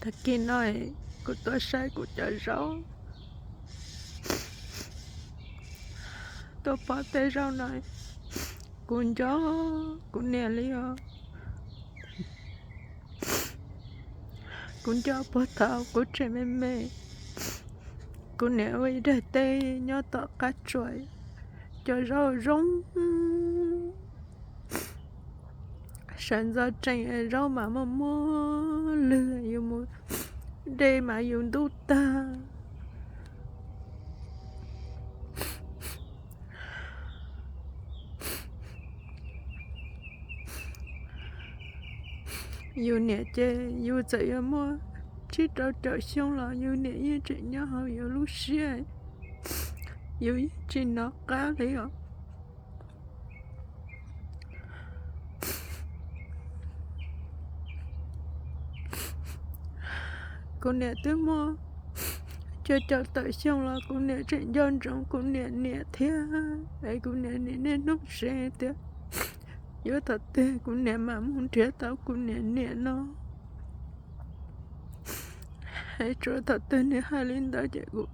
Kis no kuv tuaj saib kuv cov zaub, tuaj pom tej zaub no, kuv nco kuv niam li os. Kuv nco puag thaum kuv tseem me me, kuv niam ua ib daim teb nyob tom qab tsuas, cov zaub zoo, sawv ntxov tsees, zaub mas muaj muaj lwg, yus mus de mas yus ntub tag. Yus niam ces yus txawm yuav muaj tsib rau caum xyoo los yus niam yeej tseem nyob hauv yus lub siab, yus yeej tsis nov qab li os. Kuv niam twb muaj cuaj caum tawm xyoo los kuv niam tseem nco ntsoov kuv niam niam thiab, es kuv niam niam niaj hnub seev tias yuav thaum twg kuv niam mam mus nrhiav tau kuv niam niam no. Es tsuas thaum twg nws hais li ntawd ces kuv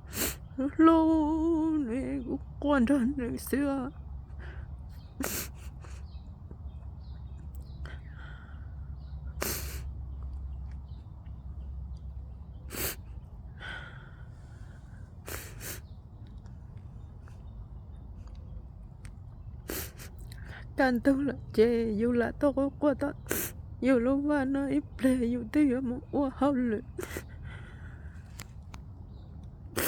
hlub hlub nws, kuv quaj nrog nws xwb os. Kaj ntug lawm ces yus lam tuaj quaj quaj tom yus lub vaj no ib pliag, yus twb yuav mus ua hauj lwm.